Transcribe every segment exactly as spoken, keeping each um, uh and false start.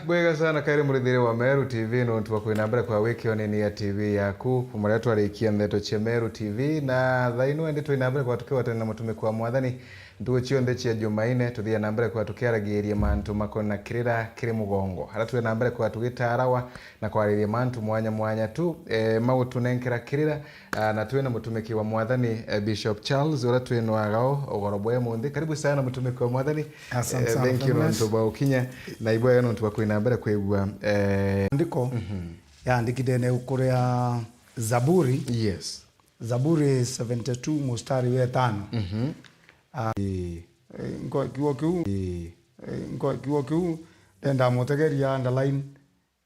Bwega sana kairi murithiri wa Meru T V, nontu bwa kwina mbere kwa wiki oneni ya T V yaku. Kuma riria twarikia ndeto cia Meru T V, na thaa ino endi twina mbere kwa tukigwatana na mutumiki wa Mwathani ntuku cionthe cia Jumaine, tuthia na mbere kwa tukiaragiria mantu makona kirira kiri mugongo. Aria twina mbere kwa tugitarawa na kwariria mantu mwanya mwanya tu, eh, magutunenkera kirira, ah, na twina mutumiki wa Mwathani, eh, Bishop Charles, uria twinwaga o ugoro bwa munthi. Karibu sana mutumiki wa Mwathani. Asante sana, thank you nontu bwa ukinya, na ibwega nontu bwa kwina mbere kwigua, eh, maandiko yandikithene kuria Zaburi. Yes. Zaburi seventy-two mustari wa itano. Mhm. Ah, eh, nko-, kiugo kiu, eh, nko-, kiugo kiu ndenda mutegeria underline,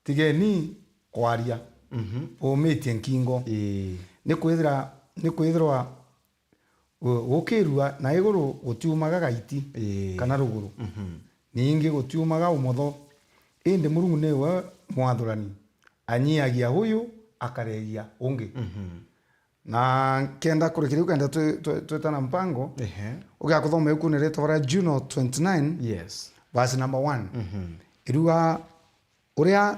"Tigeni kwaria, mhm, bumitie nkingo." Ii. Ni kwithira, ni kwithirwa gu-, gukirua na iguru gutiumaga gaiti, ii, kana ruguru. Mhm. Ningi gutiumaga umotho. Indi Murungu niwe mwathurani, anyiagia uyu, akaregia ungi. Mhm. Na kenda kurikiria, kenda twi-, twi-, twitana mpango, ehe, ugakuthoma ikuni ritwa bara Juno twenty-nine, yes, verse number one. Mhm. Iruga, uria,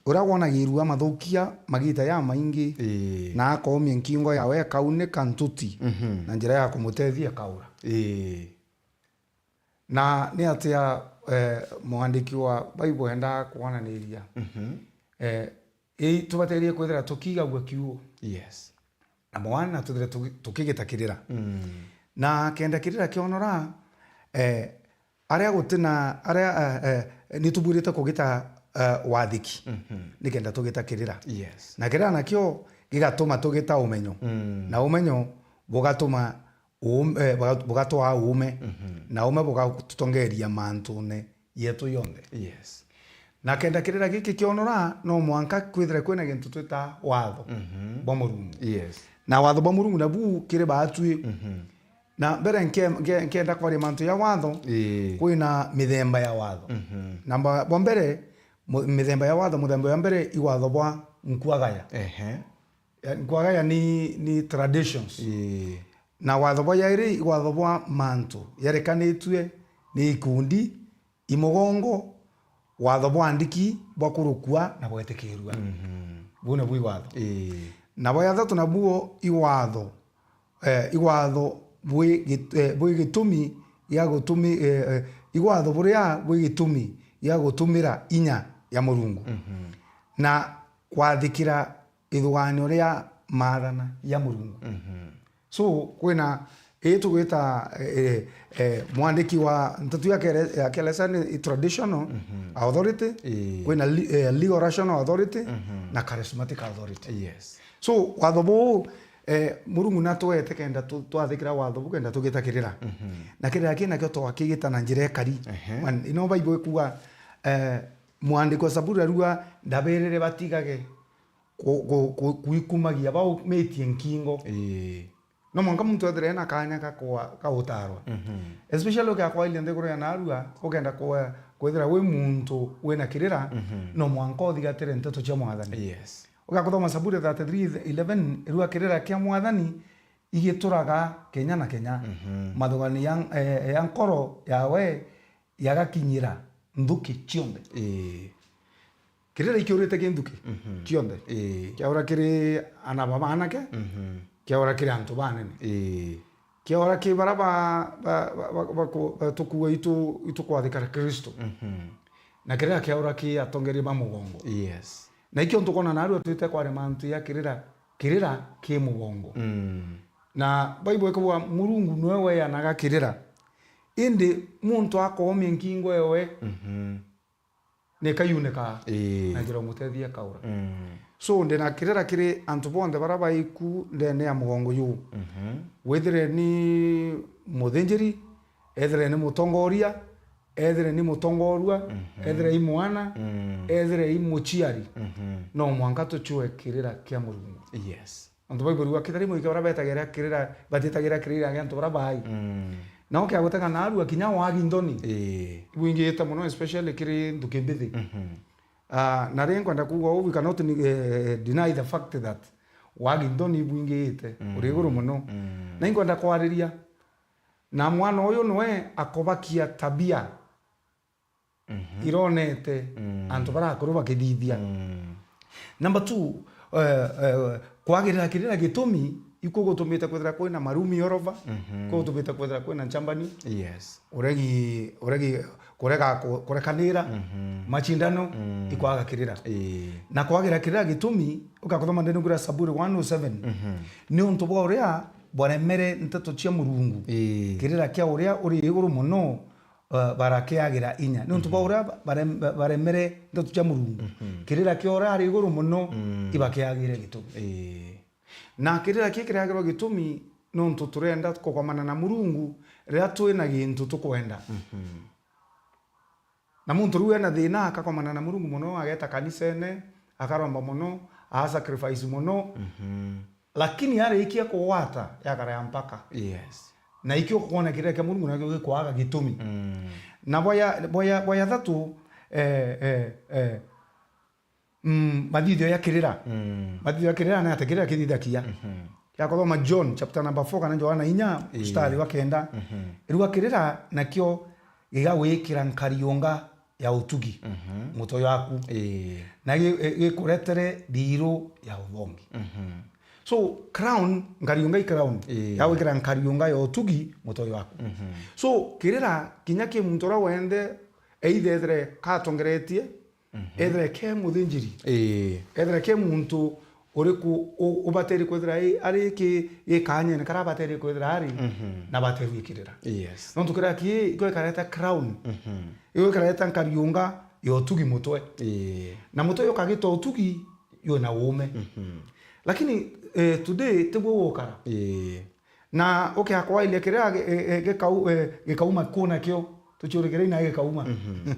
uria wonagirua mathukia magita ya maingi, ii, na akoomia nkingo yawe, akaunika ntuti, mhm, na njira ya kumutethia ikaura. Ii. Na ni atia, eh, mwandiki wa Bible endaa kwonaniria? Mhm. Eh, ii tubaterie kwithira tukigagua kiugo. Yes. Na mwana twithire tuki-, tukigita kirira. Mm. Na kenda kirira kionora, eh, aria gutina, aria, eh, eh, ni tubwirite kugita, eh, wathiki. Mhm. Ni kenda tugita kirira. Yes. Na kirira nakio gigatuma tugita umenyo. Mm. Na umenyo bugatuma uum-, eh, buga-, bugatwaa uume, mhm, na uume bugatutongeria mantune yetu yonthe. Yes. Na kenda kirira giki kionora, no mwanka kwithire kwina gintu twita watho, mhm, bwa Murungu. Yes. Na watho bwa Murungu nabu kiri baatwi. Mhm. Na mbere nke-, nke-, nkenda kwaria mantu ya watho, ii, kwina mithemba ya watho. Mhm. Namba bwa mbere, mu-, mithemba ya watho, muthemba wa mbere i watho bwa nkuagaya. Ehe. Ya, nkwagaya ni, ni traditions. Ii. Na watho bwa jairi i watho bwa mantu jarekanitue ni ikundi, i mugongo, watho bwa andiki bwa kurukua na bwetikirua. Mhm. Buu nabu i watho. Ii. Na bwa jathatu nabuo i watho, eh, i watho bwi git-, eh, bwi gitumi gia gutumi-, eh, eh, i watho buria bwi gitumi gia gutumira inya ya Murungu. Mhm. Na kwathikira ithugaanio ria maathana ja Murungu. Mhm. So, kwina ii tugwita, eh, eh, mwandiki wa nteto ya Kere-, ya Kielesa ni traditional, mhm, authority, ii, kwina le-, eh, legal rational authority, mhm, na charismatic authority. Yes. So, watho buu, eh, Murungu natwete kenda tu-, twathikira watho buu kenda tugita kirira. Mhm. Na kirira kii nakio twakigita na njira ikari. Ehe. Man, ino Bible ikuuga, eh, mwandiki wa Zaburi arua, "Ndabirire batigage ku-, ku-, ku-, kwikumagia baumitie nkingo." Ii. No mwanka muntu ethire ena kanya ga kwa-, ga gutaarwa. Mhm. Especially ukiakwairia nthiguru ya naarua, ukenda kwa-, kwithira wi muntu wina kirira, mhm, no mwanka uthigatire nteto cia Mwathani. Yes. Ugakuthoma Zaburi thirty-three eleven, irua kirira kia Mwathani igituraga kenya na kenya. Mhm. Mathugani ya, eh, ya nkoro yawe yagakinyira nthuki cionthe. Ii. Kirira ikiurite ki nthuki, mhm, cionthe. Ii. Kiaura kiri ana ba baanake, mhm, kiaura kiri antu banene. Ii. Kiaura ki bara ba, ba, ba, ba, ba, ba tukua itu, itukwathikara Kristo. Mhm. Na kirira kiaura ki atongeria ba mugongo. Yes. Na ikio ntukona naarua twite kware mantu ya kirira, kirira ki mugongo. Mm. Na Bible ikabuga Murungu niwe weanaga kirira. Indi muntu akoomia nkingo ewe, mhm, ni kayunekaa, ii, na njira umutethia kaura. Mm. So, ndina kirira kiri antu bonthe bara baiku ndene ya mugongo juu. Mhm. Withire ni muthinjiri, ethire ni mutongoria, ethire ni mutongorua, mhm, ethire i mwana, mm, ethire i muciari, mhm, no mwanka tucue kirira kia Murungu. Yes. Antu baiburua kithari muike bara betagira kirira, batitagira kirira gia antu bara bai. Mm. Nao kia gutega naarua kinya wagi nthoni. Ii. Ibwingiite mono, especially kiri nthuki mbithi. Mhm. Ah, na ri nkwenda kuuga uu, we cannot ni-, eh, deny the fact that wagi nthoni ibwingiite, mm, uri iguru mono. Mm. Na inkwenda kwariria, na mwana uyu niwe akobakia tabia Mhm. ironete Mm. antu baria akuru bakithithia. Mm. Number two, eh, eh, kwagirira kirira gitumi, ikuo gutumite kwithira kwina marumi orova, Mhm. kuo gutumite kwithira kwina nchambani, Yes. uregi, uregi, kurega ku-, kurekanira, Mhm. machindano, Mm. ikwaga kirira. Ii. Na kwagira kirira gitumi, ukakuthoma ndene ngura Saburi one oh seven, Mhm. ni untu bwa uria bwaremere nteto cia Murungu. Ii. Kirira kia uria uri iguru mono, uh, barakiagira inya. Ni untu bwa Mhm. uria barem-, baremere nteto cia Murungu. Mhm. Kirira kia uria ari iguru mono, Mm. ibakiagire gitumi. Ii. Na kirira kii kiriagirwa gitumi nontu turenda kukomana na Murungu riria twina gintu tukwenda. Mhm. Na muntu riu ena thina akakomana na Murungu mono, ageta kanisene, akaromba mono, aa sacrifice mono. Mhm. Lakini arikia kugwata, yakara ya mpaka. Yes. Na ikio kwona kirira kia Murungu nakio gikwaga gitumi. Mm. Na bwa ya, bwa ya, bwa ya thatu, eh, eh, eh, Mm, mathithio ya kirira. Mm. Mathithio ya kirira ni atia kirira kithithagia? Mhm. Ya kuthoma John chapter number four kana Johana inya, Ii. mstari wa kenda. Mhm. Riu kirira nakio gigagwikira nkariunga ya utugi Mhm. mutwe jwaku. Ii. Na gi-, gi-, gikuretere thiiru ya uthongi. Mhm. So, crown, nkariunga i crown, Ii. ya gwikira nkariunga ya utugi mutwe jwaku. Mhm. So, kirira kinya ki muntu uria wende, either ethire katongeretie, Mhm. ethire ke muthinjiri, Ii. ethire ke muntu uriku u-, ubateire kwithira i-, ari ki-, gikanyene karia abateire kwithira ari, Mhm. na baterwikirira. Yes. Nontu kiria ki, ikio ikareta crown, Mhm. ikio ikareta nkariunga ya utugi mutwe. Ii. Na mutwe jukagita utugi, jwina uume. Mhm. Lakini, eh, today, tiguo gukara. Ii. Na ukiakwairia kiria gi-, e-, e-, gikau-, e, gikauma ku nakio, tuciurikire ina gikauma. Mhm.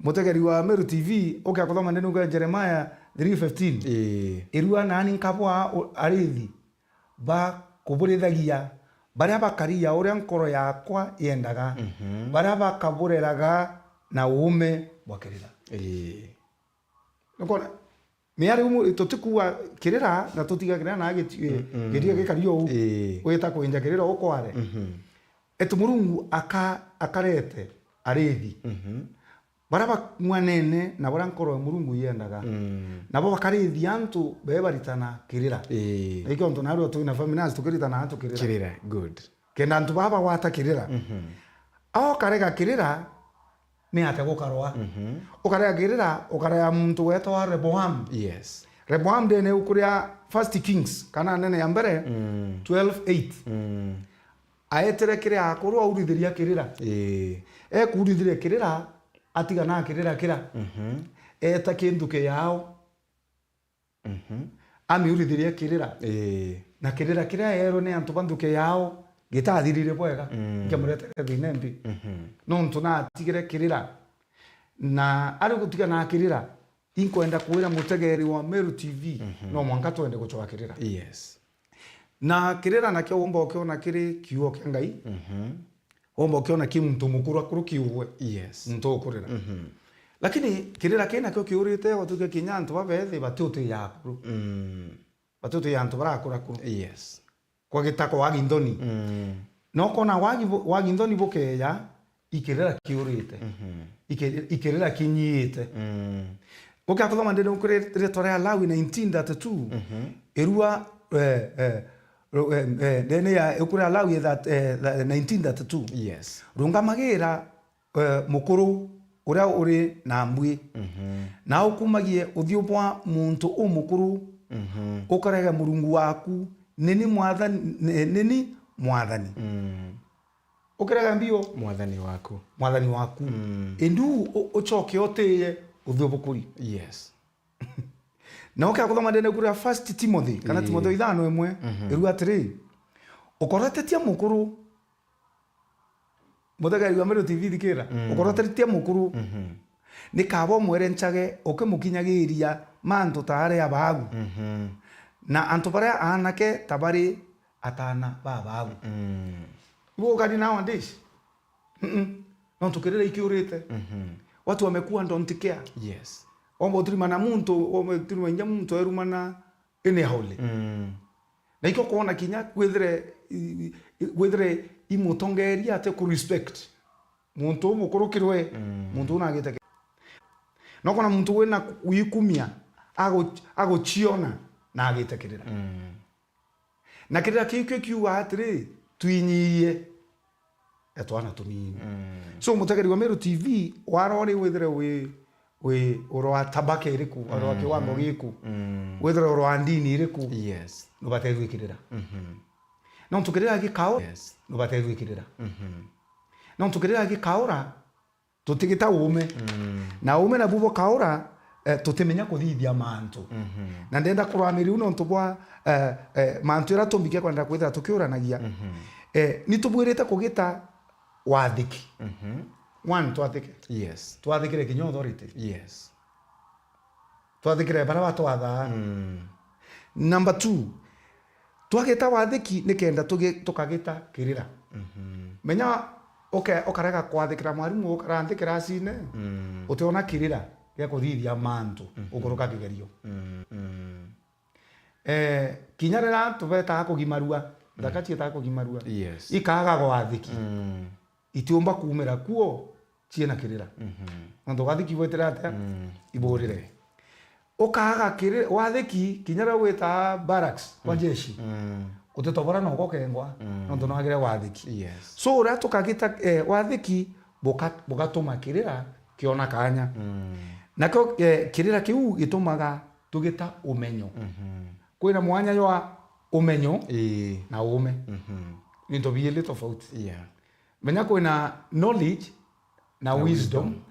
Mutegeri wa Meru T V, ukiakuthoma ndene uga Jeremiah three fifteen. Ii. Irua nani nkabwa u-, arithi ba kuburithagia baria bakaria uria nkoro yakwa yendaga, Mhm. baria bakabureraga na uume bwa kirira. Ii. Nukona, Mea riu mu-, tutikuuga kirira na tutiga kirira na giti-, Mm, mm. giria gikari ou, Ii. wita kwinja kirira ukware. Mhm. Etu Murungu aka-, akarete arithi. Mhm. Baria bang'wanene na baria nkoro ya Murungu yendaga. Mm. Nabo bakarithia antu be baritana kirira. Ii. Na ikio antu narua twina family nasi tukiritana antu kirira. Kirira, good. Kenda antu baba bagwata kirira. Mhm. Ao karega kirira, ni atia gukarwa? Mhm. Ukarega kirira, ukarega muntu wetwa Rehoboam. Yes. Rehoboam ndene ukuria First Kings, kana nene ya mbere, Mm. twelve eight. Mm. Aetire kiri akuru aurithiria kirira. Ii. Ekurithiria kirira, atiga na kirira kira. Mhm. Eta kintu kiyao. Mhm. Amiurithirie kirira. Ii. Na kirira kiria eerwe ni antu ba nthuke yao gitathirire bwega, Mm. nkimuretere thina imbi. Mhm. Nontu natigire kirira. Na ari gutiga na kirira, inkwenda kwira mutegeri wa Meru T V, Mhm. no mwanka twende gucwa kirira. Yes. Na kirira nakio womba ukiona kiri kiugo kia Ngai. Mhm. Womba ukiona ki muntu mukuru akuruki ugwe. Yes. Muntu ukurira. Mhm. Lakini kirira kii nakio kiurite, watuke kinya antu babethi batiuti ya akuru. Mm. Batiuti ya antu barakura kuru. Yes. Kwa gitako wagi nthoni. Mm. Na ukona wagi bu-, wagi nthoni bukeya, ikirira kiurite. Mhm. Ike-, ikirira kinyiite. Mm. Ukiakuthoma ndene ukuri ritwa ria Lawi nineteen thirty-two, Mhm. irua, eh, eh, ru-, eh, eh, ndene ya ukuri Lawi that, eh, tha-, nineteen thirty-two. Yes. Rungamagira, eh, mukuru uria uri na mbui. Mhm. Na ukumagie uthiu bwa muntu umukuru, Mhm. ukarega Murungu waku, nini mwathani, ni-, nini mwathani. Mm. Ukirega mbio Mwathani waku. Mwathani waku. Mm. Indi u-, u-, ucoke utiye uthiu bukuri. Yes. Na ukia kuthoma ndene kuria First Timothy, kana Ii. Timotheo ithano imwe, Mhm. iruga atiri, ukorotetie mukuru, muthegeri wa Meru T V thikira, Mm. ukorotetie mukuru, Mhm. ni kaba umwere ncage ukimukinyagiria mantu ta aria abaagu. Mhm. Na antu baria aanake ta bari ataana ba abaagu. Mm. Ibu ukari nowadays? Mm-mm. Nontu kirira ikiurite. Mhm. Watu wamekuwa don't care. Yes. Womba uturimana muntu, womba uturima inya muntu erumana anyhowly. Mm. Na ikio kwona kinya kwithire, i-, i-, kwithire imutongeria ate ku respect muntu umukurukirwe, Mm. muntu unagite No kwona muntu wina wikumia agu-, aguciona na agite kirira. Mm. Na kirira kiu kio kiuga atiri, twinyiyie e twana tunini. Mm. So, mutegeri wa Meru T V, warori withire wi, wi urwa tabaka iriku, urwa, mm, kiwango giku, mm, withire urwa ndini iriku, yes, nubatethwe kirira. Mhm. Nontu kirira gikaura, yes, nubatethwe kirira. Mhm. Nontu kirira gikaura, tutigita uume. Mm. Na uume nabu bukaura, eh, tutimenya kuthithia mantu. Mhm. Na ndenda kurwamiriu nontu bwa, eh, eh, mantu ira tumbikia kwenda kwithira tukiuranagia. Mhm. Eh, ni tubwirite kugita wathiki. Mhm. One, twathike. Yes. Twathikire kinya authority. Yes. Twathikire baria batwathaa. Mm. Number two, twagita wathiki nikenda tugi-, tukagita kirira. Mhm. Menya uke-, ukarega kwathikira mwarimu, ukara nthi kiracine, mm, utiona kirira gia kuthithia mantu, mhm, ukuruka kigerio. Mm, mm. Eh, kinya riria tubetaga kugimarua, nthaka, mm, cietaga kugimarua, yes, ikaga gwathiki. Mm. Itiumba kuumira kuo ciina kirira. Mhm. Nontu wathiki bwitire atia? Mm. Iburire. Ukaaga kiri-, wathiki, kinya riria witaa barracks kwa, mm, jeshi, mm, utitobora na ugokengwa, mm, nontu nwagire wathiki. Yes. So, uria tukagita, eh, wathiki, buka-, bugatuma kirira kiona kanya. Mm. Nakio, eh, kirira kiu gitumaga tugita umenyo. Mhm. Kwina mwanya jwa umenyo, ii, na uume. Mhm. Ni into biili tofauti. Yeah. Menya kwina knowledge na, na wisdom. Wisdom.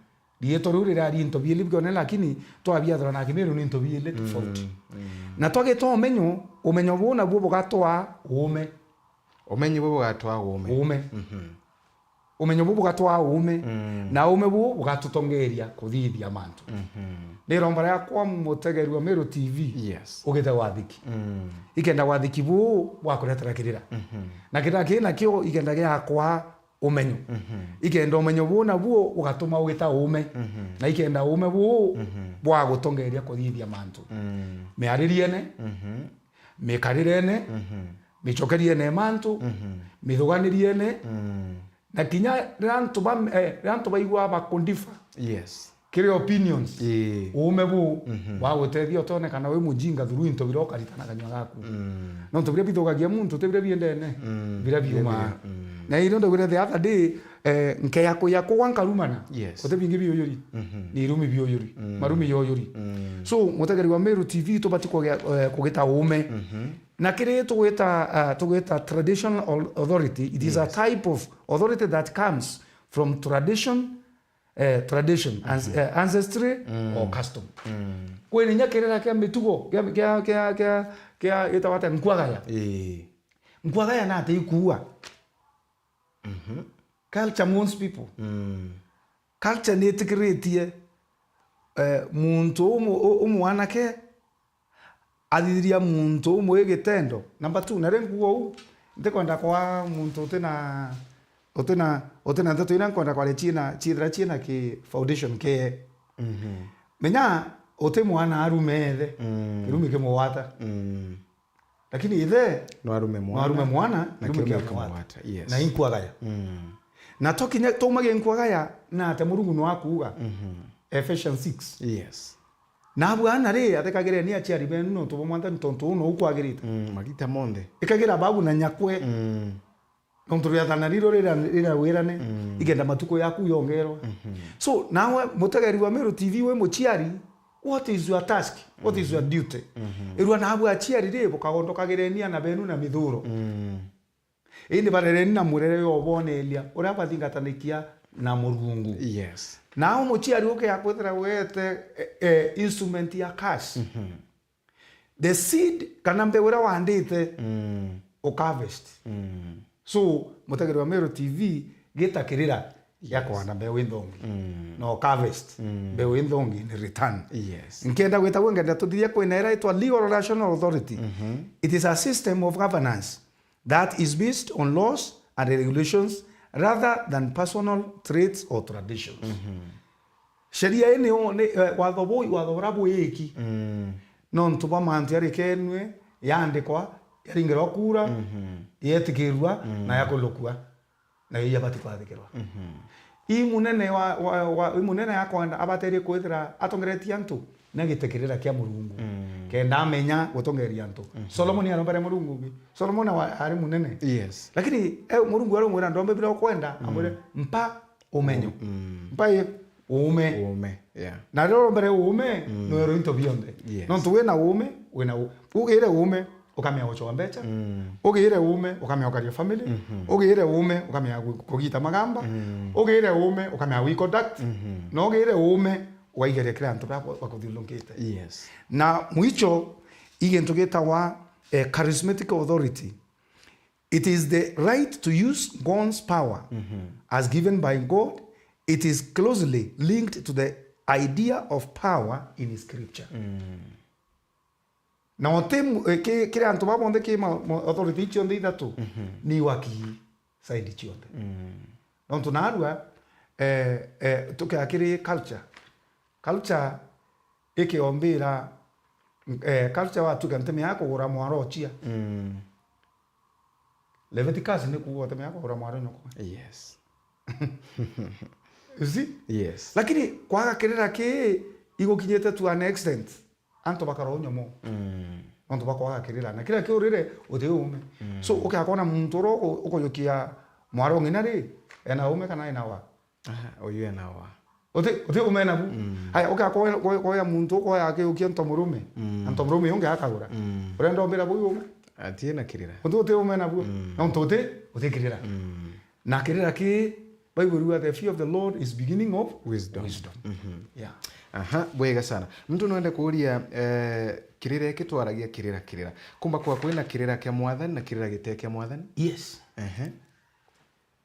Riitwa riu riraria into biili bione, lakini twabiathura na Kimiru ni into biili, mm, tofauti. Mm. Na twagita umenyo, umenyo buu nabuo bugatwaa uume. Umenyo buu bugatwaa uume. Uume. Mhm. Umenyo buu bugatwaa uume, mm, na uume buu bugatutongeeria kuthithia mantu. Mhm. Ni iromba riakwa mutegeri wa Meru T V, yes, ugite wathiki. Mm. Ikenda wathiki buu bwakuretera kirira. Mhm. Na kirira kii nakio ikenda giakwa umenyo. Mhm. Ikenda umenyo buu nabuo ugatuma ugita uume. Mhm. Na ikenda uume buu, mhm, bwagutongeeria kuthithia mantu. Mm. Miaririene, mhm, mikarirene, mhm, micokeriene mantu, mhm, mithuganiriene, mm, na kinya riria antu ba, eh, riria antu baigua bakundifa, yes, kiri opinions, ii, uume buu, mhm, bwagutethia utone kana wi mujinga through into biria ukarita na kanyua gaku. Mm. Nontu biria bithugagia muntu ti biria biendene, mm, biria biumaa. Biria, mm. Na irio ndaugire the other day, eh, nkeya kuya kugwa nkarumana. Yes. Guti bingi biuyuri. Mhm. Ni irumi biuyuri. Mm. Marumi yoyuri. Mm. So, mutegeri wa Meru T V, tubati kugia-, eh, kugita uume. Mhm. Na kiri tugwita, ah, tugwita traditional au-, authority, it is a, yes, type of authority that comes from tradition, eh, tradition, ans-, mhm, eh, ancestry, mm, or custom. Mm. Kwina inya kirira kia mitugo, kia, kia, kia, kia, kia, gitagwa atia, nkuagaya. Ii. Nkuagaya nati ikuua? Mhm. Culture mourns people. Mm. Culture ni itikiritie, eh, muntu umu-, u-, umwanake athithiria muntu umwe gitendo. Number two, na ri nkuuga uu, ntikwenda kwa muntu utina, utina, utina nteto iria nkwenda kwaria ciina, ciithira ciina ki foundation kee. Mhm. Menya uti mwana arume ithe, mm, kirumi kimugwata. Mm. Lakini ithe no arume mwana, no arume mwana, na kirumi kimugwata. Yes. Na inkuagaya. Mm. Na tukinya twauma gi nkuagaya, na ate Murungu no akuuga. Mhm. Ephesians six. Yes. Nabu ana ri, athikagireni aciari benu nontu bwa mwanthani, tontu uu nou kwagirite. Mm, magita monthe. Ikagira babu na nyakwe. Mm. Nontu riathana riru rira, rira wirane, mm, ikenda matuku yaku yongerwa. Mhm. So, nawe mutegeri wa Meru T V wi muciari, what is your task? What is your, mhm, duty? Mhm. Irua nabu aciari ri, bukagondokagireni ana benu na mithuro. Mm. Indi barereni na murere yobonelia uria bathingatanikia na Murungu. Yes. Nao muciari ukeya kwithira wete, eh, eh, instrument ya curse. Mhm. The seed kana mbeu iria wandite, mm, ukaharvest. Mm. So, mutegeri wa Meru T V, gita kirira gia, yes, kwanda mbeu inthongi. Mm. Na ukaharvest, mm, mbeu inthongi ni return. Yes. Nkenda gwita gwe ngenda tuthithia kwina ira itwa legal rational authority. Mhm. It is a system of governance that is based on laws and regulations rather than personal traits or traditions. Mhm. Sheria ii ni, ni, eh, watho buu, watho buria bwiki. Mm. Nontu bwa mantu yarikenue, yaandikwa, yaringirwa kura, mhm, yetikirua, mm, na yakulukua, nayo yabati kwathikirwa. Mhm. I munene wa, wa, wa, i munene akwenda abaterie kwithira atongeretie antu na giti kirira kia Murungu. Mm. Kenda amenya gutongeria antu. Mhm. Solomoni arombere Murungu ki? Solomoni wa, ari munene. Yes. Lakini, eh, Murungu aromwira, "Ndombe bira ukwenda," Mm. amwire, "Mpa umenyo." Mm. Mpa i uume. Uume, yeah. Na riria urombere uume, Mm. nwero into bionthe. Yes. Nontu wina uume, wina u-, ugire uume, ukamea gucoa mbeca. Mm. Ugire uume, ukamea ukaria family. Mhm. Ugire uume, ukamea gu-, kugita magamba. Mm. Ugire uume, ukamea wi conduct. Mhm. Na ugire uume, ugaigeria kiri antu baria bakuthiurunkite. Yes. Na mwicho, i gintu gitawa, eh, charismatic authority. It is the right to use God's power Mhm. as given by God. It is closely linked to the idea of power in Scripture. Mm. Na uti mu-, eh, ki-, kiri antu baba bonthe ki ma-, ma-, authority icio nthe ithatu Mhm. ni waki side cionthe. Mm. Nontu narua, eh, eh, tukea kiri culture. Culture ikiombira, eh, culture watuika nteme ya kugura mwaro ochia. Mm. Leviticus ni kuuga uteme ya kugura mwaro nyoko. Yes. You see? Yes. Lakini kwaga kirira ki igukinyite to an extent. Antu bakara unyomo. Mm. Nontu bakwaga kirira. Na kira kiurire, uti uume. Mm. So, ukakona muntu uro uku-, ukujukia mwaro ng'ina ri, ena uume kana ena wa? Aha, uyu ena wa. Uti, uti uume nabu. Mm. Haya, ukakwa-, kwa-, kwaya muntu ukoya akiukia ntomurume. Mm. Na ntomurume ungi akagura. Mm. Urenda umbira buu uume? Ati ena kirira. Uti, uti uume nabu. Mm. Nontu uti, uti kirira. Mm. Na kirira ki Bible iruga, "The fear of the Lord is beginning of Wisdom. wisdom." Mhm. Yeah. Aha, bwega sana. Muntu nwende kuuria, eh, kirira iki twaragia kirira, kirira. Kumba kwa kwina kirira kia Mwathani na kirira gite kia Mwathani? Yes. Ehe.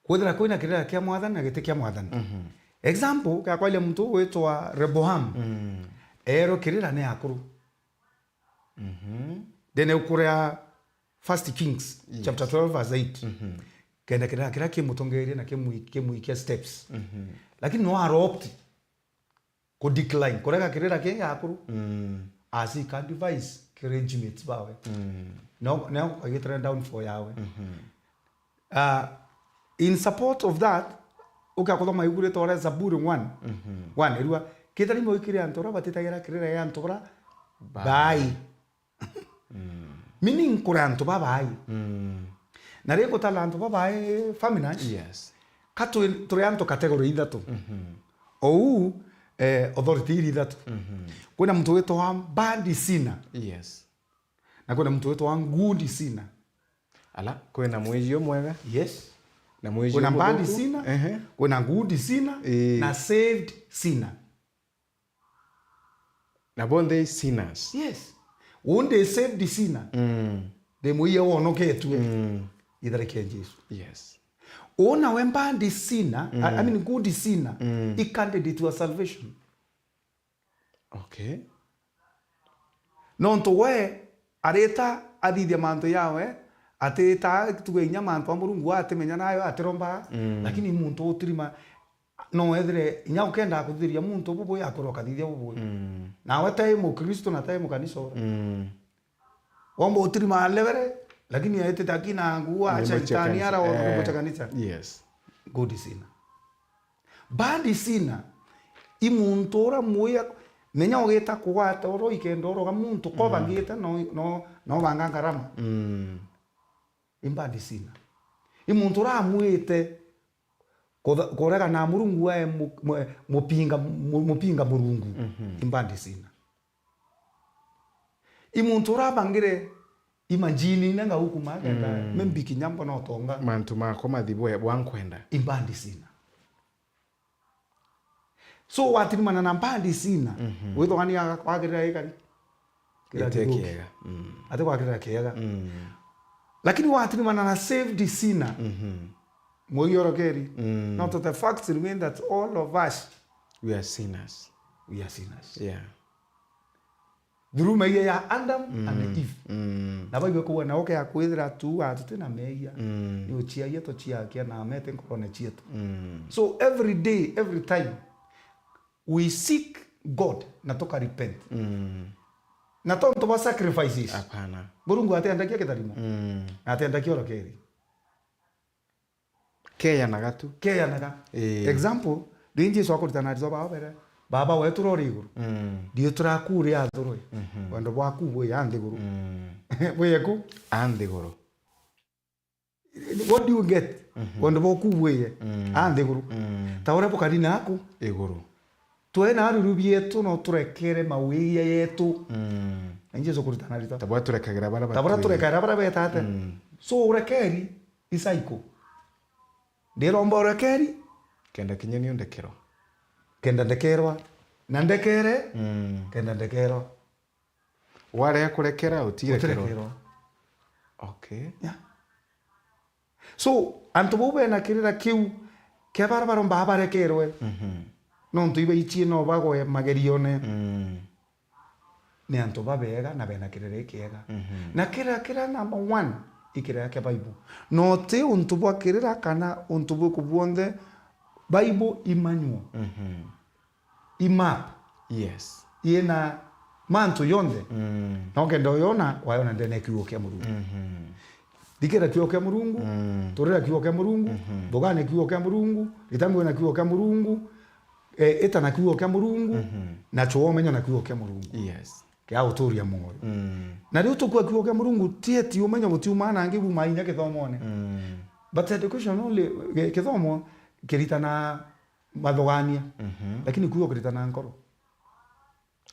Kwithira kwina kirira kia Mwathani na gite kia Mwathani. Mhm. Example, gakwaria muntu ugwitwa Rehoboam. Mm. Eerwe kirira ni akuru. Mhm. Then ukuria First Kings, Yes. chapter twelve verse eight. Mhm. Kenda kirira kiria kimutongeerie na kimwi-, kimwikia steps. Mhm. Lakini no aropt ku decline, kurega kirira kingi akuru. Mm. As he can devise ki regiments bawe. Mm. No, no kagitire downfall yawe. Mhm. Ah, in support of that, ukia kuthoma ibuku ritwa ria Zaburi one. Mhm. One, irua, "Kithira imwe ikiri antu uria batitagira kirira ya antu uria Bai. bai." Mm. Meaning, kuri antu babai. Mm. Na ri gutara antu babai, family, Yes. ka twi-, turi antu category ithatu. Mhm. Ou, eh, authority iri ithatu. Mhm. Kwina muntu witwa bad sinner. Yes. Na kwina muntu witwa good sinner. Ala, kwina mwiji umwega. Yes. Na mwiji Kwina bad umuthuku. sinner, Ehe. kwina good sinner, Ii. na saved sinner. Na bonthe i sinners. Yes. Uu ndi saved sinner. Mm. Ndi mwiya wonoketue. Mm. Itharike ya Jesu. Yes. Uu nawe bad sinner, I, I Mm. mean good sinner, Mm. i candidate wa salvation. Okay. Nontu we arita athithia mantu yawe, atita tuge inya mantu a Murungu atimenya nayo, atiromba, Mm. lakini muntu utirima, no ethire inya ukenda kuthithiria muntu bubui, akorwo kathithia bubui. Mm. Nawe tai Mukristo na tai mukanisa ura. Mm. Womba utirima alebere, lakini aitite akina nguu, Nyimbo acha cia itani kanisa. ara, Eh, nyimbo cia kanisa. Yes. Good sinner. Bad sinner, i muntu ura mwiya, menya ugita kugwata oro ikenda oroga muntu, Mm. kobangite no, no, no banga ngarama. Mm. I bad sinner. I muntu ura amwite kutha-, kuregana na Murungu ae mu-, mu-, mupinga, mu-, mupinga Murungu. Mhm. I bad sinner. I muntu urabangire i majini ina ngauku makenda, Mm. maybe kinya mbona utonga. Mantu makwa mathi bwe bwankwenda. I bad sinner. So, watirimana na bad sinner, Mhm. withwa ni aga-, kwagirira ikari? Kira Gite kithuki. kiega. Mm. Ati kwagirira kiega. Mm. Lakini watirimana na saved sinner, Mhm. mwiyorokeri. Mm. Not the facts remain that all of us We are sinners. we are sinners. Yeah. Through meeyia ya Adam Mm. and Eve. Mm. Na baigwe kuuga nao kea kwithira tu atuti na meeyia. Mm. Ni uciaia tuciakia na mete nkorone cietu. Mm. So every day, every time, we seek God na tuka repent. Mm. Na tontu ba sacrifices. Hapana. Murungu atiendagia kitharimo. Mm. Na atiendagia urokeri. Keyanaga tu. Keyanaga. Ii. Example, riu Jesu akuritana aritwa baa bere, "Baba wetu uri iguru, mm, riitwa riaku riathurwe, mhm, wendo bwaku bwija nthiguru." Mm. Bwije ku? A nthiguru. What do you get? Mhm. Wendo bwaku bwije, mm, a nthiguru. Mm. Ta uria bukari naku. Iguru. Twee na aruru bietu no turekere mawija yetu. Mm. Na Jesu kuritana aritwa. Ta buria turekagira baria. Ta buria batuire. Turekagira baria betate. Mm. So urekeri i cycle. Ndiromba urekeri. Kenda kinya ni undekerwa. Kenda ndekerwa. Na ndekere. Mm. Kenda ndekerwa. Warega kurekera, utirekerwa. Utirekerwa. Okay. Yeah. So, antu bau bena kirira kiu kia baria barombaga barekerwe, mhm, nontu ibaichie no bagwe magerione. Mm. Ni antu babega na bena kirira ikiega. Mhm. Na kirira kiria number one i kirira kia Bible. No ti untu bwa kirira kana untu bwiku bwonthe, Bible i manual. Mhm. I map. Yes. Yina mantu yonthe. Mm. Na ukenda uyona, wayona ndene ya kiugo kia Murungu. Mhm. Thikira kiugo kia Murungu, mm, turira kiugo kia Murungu, mhm, thugane kiugo kia Murungu, ritambue na kiugo kia Murungu, eh, ita na kiugo kia Murungu, mhm, na chua umenyo na kiugo kia Murungu. Yes. Kia uturia moyo. Mm. Na riu tukua kiugo kia Murungu, ti eti umenyo butiumaa na angi bumaa inya kithomone. Mm. But education only, ki-, kithomo kiritana mathugania. Mhm. Lakini kiugo kiritana nkoro.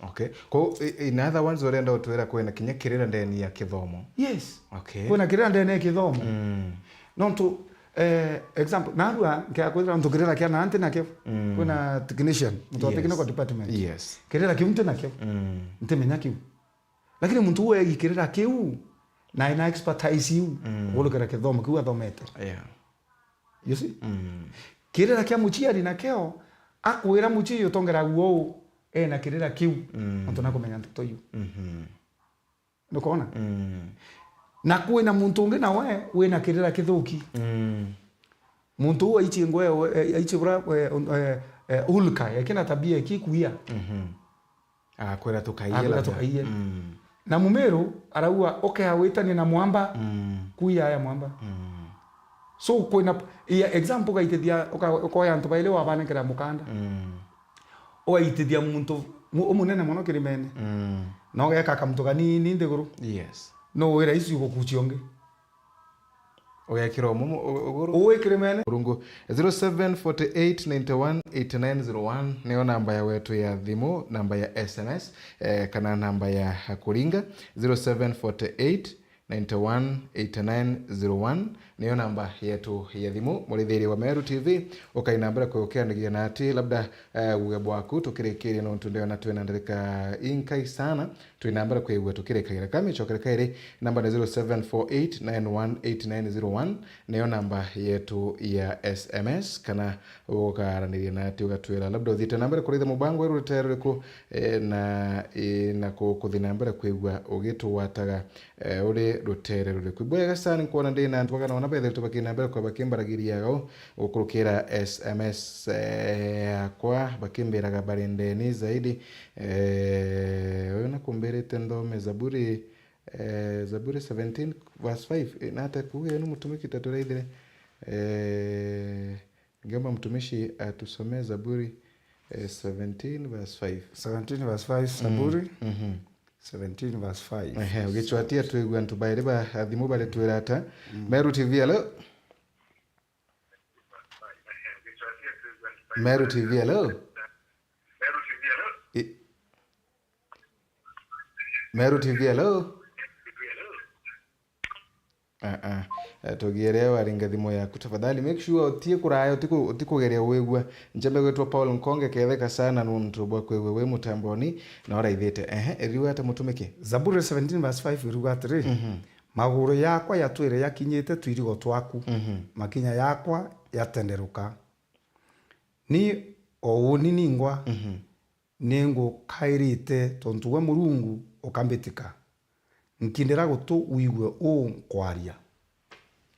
Okay. Ko, i-, in other words, urenda utwira kwina kinya kirira ndeni ya kithomo? Yes. Okay. Kwina kirira ndeni ya kithomo. Mm. Nontu, eh, example, narua nkia kwithira ntu kirira kia na nti nakio. Mm. Kwina technician, muntu wa, yes, Technical department. Yes. Kirira kiu nti nakio. Mm. Ntimenya kiu. Lakini muntu uu egi kirira kiu, na ena expertise iu, mm, gurukira kithomo kiu athomete. Yeah. You see? Mm. Kirira kia muciari nakio, akwira muciari utongera guo uu, ena kirira kiu, mm, nontu nakumenya nteto iu. Mhm. Nukona? Mm. Na kwina muntu ungi nawe wina kirira kithuki. Mm. Muntu uu aichie ngwe, eh, aichie bura, eh, eh, eh, hulka, yakina tabia ikikuia. Mhm. Agakwira tukaiye. Agakwira labda tukaiye. Mm. Na Mumiru araua, "Ukea witanie na mwamba, mm, kuiya aya mwamba." Mm. So, kwina, ya example, ugaitithia, uka-, ukoya antu baili wabanengera mukanda. Mm. Ugaitithia muntu mu-, umunene mono kirimene. Mm. Na ugeka kamuntu kanini nthiguru. Yes. No wira ici ugukuchia ungi. Ugekira umu mu-, u-, uguru. Uwi kirimene. Murungu. Zero seven forty eight ninety one eighty nine zero one niyo namba ya wetu ya thimu, namba ya S M S, eh, kana namba ya kuringa. Zero seven forty eight ninety one eighty nine zero one niyo namba yetu ya thimu. Murithiria wa Meru T V, ukaina mbere kwiukianiria na ati labda, eh, uge bwaku tukirikirie, nontu ndiona twina ndereka inkai sana. Twina mbere kwigua tukirikagira. Kamicokere kairi, namba ni zero seven four eight nine one eight nine zero one, niyo namba yetu ya S M S, kana ukaraniria na ati ugatwira labda uthiite na mbere kurithia mubango uru rutere ruriku, eh, na, eh, na ku-, kuthi na mbere kwigua ugitugwataga, eh, uri rutere ruriku. Ibwega sana, nkwona ndi na antu bagana ona bethiritwe bakina mbere kwa bakimbaragiria gau gukurukira S M S, eh, yakwa, bakimbiraga bari ndeni zaidi. Eh, uyu nakumbirite nthome Zaburi, eh, Zaburi seventeen verse five. Eh, nate kuuga ni mutumiki taturaithire. Eh, ngiomba mtumishi atusomee Zaburi, eh, seventeen verse five. Seventeen verse five, mm, Zaburi. Mhm. Seventeen verse five. Ehe, ugicwatia twigua antu bairi ba athimu bari twira ata. Mm. Meru T V, hello? Meru T V, hello? I-, Meru T V, hello? Ah, ah. Eh, tugiere waringa thimu yaku, tafadhali. Make sure utie kuraya, utiku-, utikugeria wigua. Njambe gwitwa Paul Nkonge, ketheka sana nuntu bwa kwigua wi mutamboni na uraithite. Ehe, iriuga ata mutumiki? Zaburi seventeen verse five iruga atiri, mhm, "Maguru yakwa yatwire yakinyite twirigo twaku, mhm, makinya yakwa yatenderuka. Ni o uni ningwa, mhm, ningukairite tontu gwe Murungu ukambitika. Nkindira gutu wigue uu nkwaria."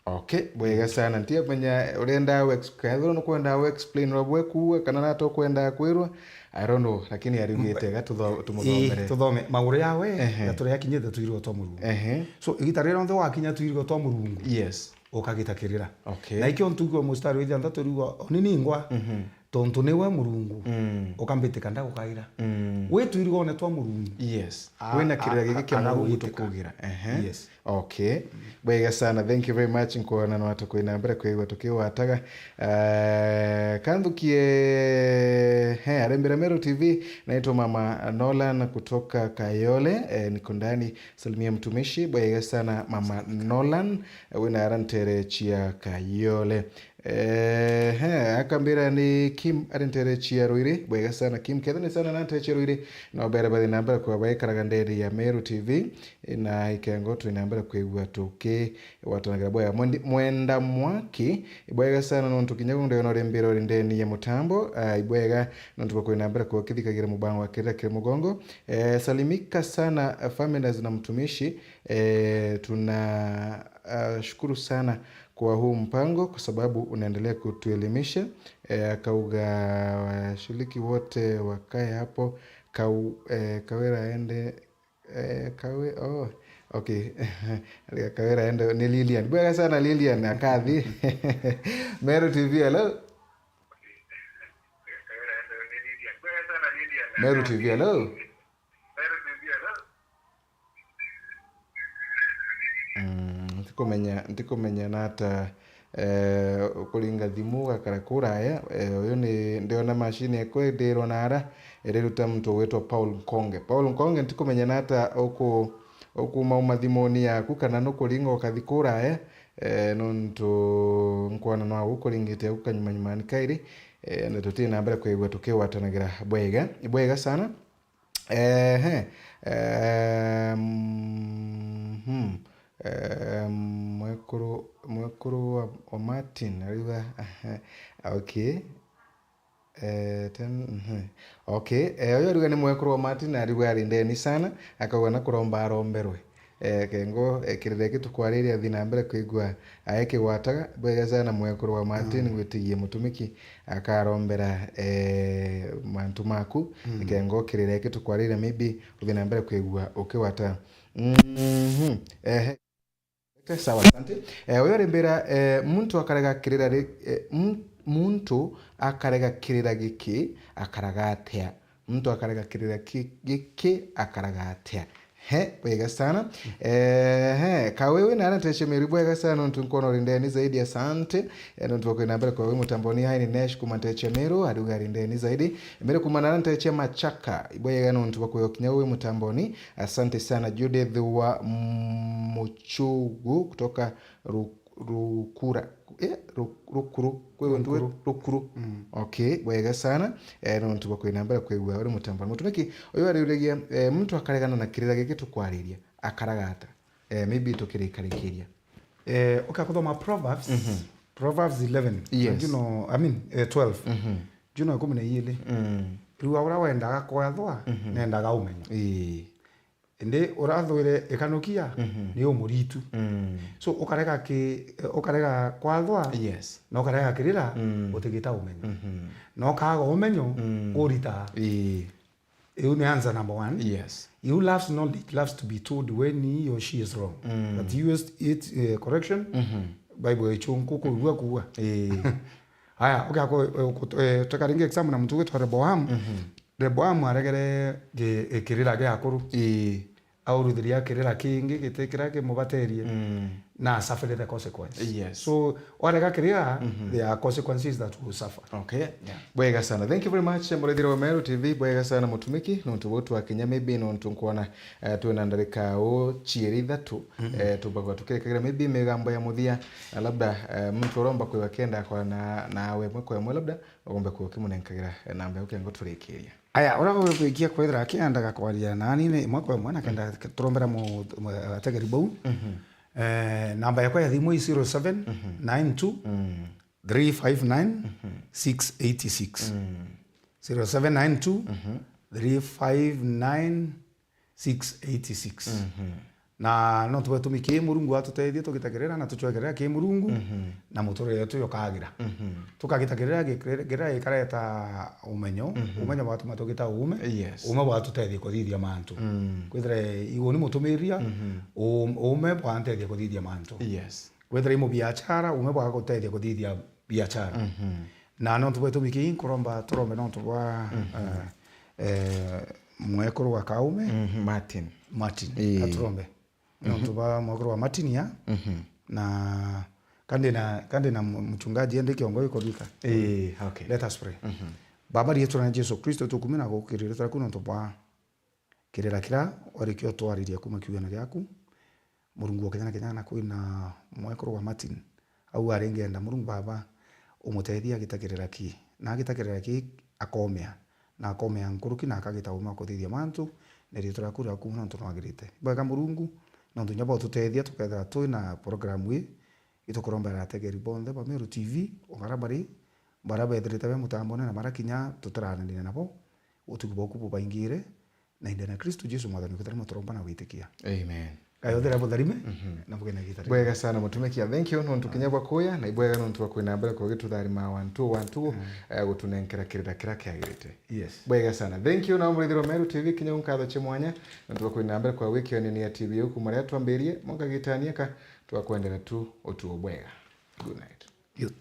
Okay, bwega sana. Ntiamenya urenda u ex-, kethirwa nukwenda u explain ura bwe kuuga kana nata ukwenda kwirwa, I don't know, lakini arigite ga tutho-, tumuthomere. Ii, tuthome maguru yawe. Ehe. Na turia akinyite tuirigo twa Murungu. Ehe. So, igita riria rionthe wakinya tuirigo twa Murungu, yes, ukagita kirira. Okay. Na ikio ntuigua mustari wa ithanthatu riuga, oni ningwa, mhm, tontu niwe Murungu, mm, ukambitika ndagukaira. Mm. Wi tuirigone twa Murungu. Yes. A-, wina kirira a-, giki a-, kia Murungu agagwitika. Tukugira. Ehe. Yes. Okay. Bwega sana. Thank you very much. Nkwona no tukwina mbere kwigua tukiwataga. Eh, kanthukie, he, arembera Meru T V, naitwa Mama Nolan kutoka Kayole. Eh, niko ndani. Salimia mtumishi. Bwega sana, Mama Nolan. Eh, wina arantere chia Kayole. Eh, he, akambira ni Kim arintere chia Ruiri. Bwega sana, Kim. Kethira ni sana nantere chia Ruiri. No bere bathi na mbere kwa baikaraga nderi ya Meru T V. Na ikengo twina mbere kwigua tuki watanagira bwega. Mwendi-, Mwenda Mwaki, ibwega sana nontu kinya gunde ona uri mbira uri ndeni ya mutambo. Ah, ibwega nontu bwa kwina mbere kwa kithikagira mubango wa kirira kiri mugongo. Eh, salimika sana, eh, families na mtumishi. Eh, tuna, ah, shukuru sana kwa huu mpango kwa sababu unaendelea kutuelimisha. Eh, akauga washiriki wote wakae hapo, kau-, eh, Kawira aende, eh, Kawi-, oh, okay. Kawira aende, ni Lilian. Bwega sana Lilian, akathi. Meru T V, hello? Meru T V, hello? Mm, ntikumenya, ntikumenya nata, eh, ukuringa thimu ugakara kuraya. Eh, uyu ni, ndiona mashini ekwe ndirwa nara, iriruta muntu ugwitwa Paul Nkonge. Paul Nkonge, ntikumenya nata uku-, ukumauma thimuni yaku kana nukuringa ukathi kuraya, eh, nontu nkwona no ukuringite au kanyumanyumani kairi, eh, na tutina mbere kwigua tukiwatanagira bwega, bwega sana. Ehe, ehm, hmm, ehm, mwekuru, mwekuru wa, wa Martin, ariuga, okay. Eh, ten, mhm. Okay, eh, uyu ariuga ni mwekuru wa Martin, ariuga ari ndeni sana, akauga na kuromba aromberwe. Eh, kengo, eh, kirira giki tukwariria, thi na mbere kwigua aekigwataga. Bwega sana mwekuru wa Martin, mm, ngwitigie mutumiki akarombera, eh, mantu maku. Mm. Kengo kirira giki tukwariria, maybe uthi na mbere kwigua ukigwata. Mhm. Eh, sawa, asante. Eh, uyu ari mbira, eh, muntu akarega kirira ri-, eh, m-, muntu akarega kirira giki akaraga atia? Muntu akarega kirira ki-, giki akaraga atia? He, bwega sana. Eh, he, Kawewe na arantecia Meru, bwega sana, nontu nkwona uri ndeni zaidi, asante. Eh, nontu bwa kwina mbere kwa wi mutamboni, hai ni Nesh kuma ntecia Meru, ariuga ari ndeni zaidi. Meru kuma na arantecia Machaka, bwega nontu bwa kwiga kinya wi mutamboni, asante sana. Judith wa Muchugu kutoka Ru-, Rukura. Eh, Ru-, Rukuru. Kwi guntu gwi Rukuru. Rukuru. Mm. Okay, bwega sana. Eh, nontu bwa kwina mbere kwigua uri mutamboni. Mutumiki uyu ariuragia, eh, muntu akaregana na kirira giki tukwariria, akaraga ata? Eh, maybe tukirikarikiria. Eh, uka kuthoma Proverbs, mhm, Proverbs eleven. Yes. Do you know, I mean, eh, twelve. Mhm. Do you know ikumi na iiri? Mm. Riu uria wendaga kwathwa, mhm, nendaga umenyo. Ii. Indi urathwire ikanukia, mhm, ni umuritu. Mm. So, ukarega ki-, ukarega kwathwa, yes, na ukarega kirira, mm, utigita umenyo. Mhm. Na ukaaga umenyo, mm, urita. Ii. Iu ni answer number one. Yes. He who loves knowledge loves to be told when he or she is wrong. Mm. But he who hates, eh, correction, mhm, Bible ichunku kuigua kuua. Ii. Aya, okay, ako, eh, tukaringa example na muntu witwa Rehoboam. Mhm. Rehoboam aregere gi-, kirira gia akuru. Ii. Auruthiria kirira kingi giti kiria kimubaterie. Mm. Na asuffer the consequence. Yes. So, warega kirira, mhm, there are consequences that you will suffer. Okay. Yeah. Bwega sana. Thank you very much, murithiri wa Meru T V. Bwega sana, mutumiki. Nontu buu twakinya, maybe nontu nkwona, eh, twina ndarika uu ciiri ithatu, mhm, eh, tumbagwa tukirikagira maybe migambo ya muthia, na labda, eh, muntu uromba kwiwa kenda kwa na, nawe imwe kwa imwe, labda ugombe kwiwa ukimunenkagira, eh, namba yaku kengo turikiria. Aya, uria ugwikia kwithira akiendaga kwaria nani ni imwe kwa imwe, na kenda turombera mu-, mu-, ategeri bau. Mhm. Eh, namba yakwa ya thimu i zero seven nine two three five nine six eight six. Mhm. Zero seven nine two three five nine six eight six. Mhm. Na nontu bwa gitumi kii Murungu atutethia tugita kirira na tucwe kirira kii Murungu, mhm, na muturire wetu jukagira. Mhm. Tukagita kirira gi-, kirira gikareta umenyo, mhm, umenyo bwatuma tugita uume, yes, uume bwatutethia kuthithia mantu. Mm. Kwithira iguni mutumiria, mhm, um-, uume bwantethia kuthithia mantu. Yes. Kwithira i mubiachara, uume bwagutethia kuthithia biachara. Mhm. Na nontu bwa gitumi kii nkuromba turombe nontu bwa, mhm, eh, eh, mwekuru wa Kaume. Mhm, Martin. Martin. Ii. Aturombe. Nontu, mhm, bwa mwekuru wa Martin ya. Mhm. Na kandi na, kandi na mu-, mchungaji endi kiongo ikurika. Ii, okay. Let us pray. Mhm. Baba, riitwa ria Jesu Kristo, tukumina gukirira turaku nontu bwa kirira kiria warikio twariria kuuma kiugano giaku. Murungu wa kenya na kenya na kwina mwekuru wa Martin. Au ari ngenda Murungu Baba umutethie agita kirira ki. Na agita kirira ki akomea. Na akomea nkuruki na akagita uma kuthithia mantu. Na riitwa riaku riaku nontu nwagirite. Bwega Murungu, nontu nya bwa ututethia tukethira twina program ii, itukurombera ategeri bonthe ba Meru T V, o bara bari, bara bethirite be mutambone na bara kinya tutararaniria nabo, utugi bwaku bubaingire, na indene ya Kristo Jesu Mwathani wetu turomba na gwitikia. Amen. Ngai uthere butharime, mhm, na bugene gita. Bwega sana mutumikia. Thank you nontu kinya bwa kuya, na ibwega nontu bwa kwina mbere kwa gitutharima wantu, wantu, mm, eh, gutunenkera kirira kiria kiagirite. Yes. Bwega sana. Thank you na murithiro Meru T V kinya unkatho cia mwanya, nontu bwa kwina mbere kwa wiki ya nini ya T V yo kuma ria twambirie, mwanka gitania ka, twakwendera tu utuo bwega. Good night. Youth.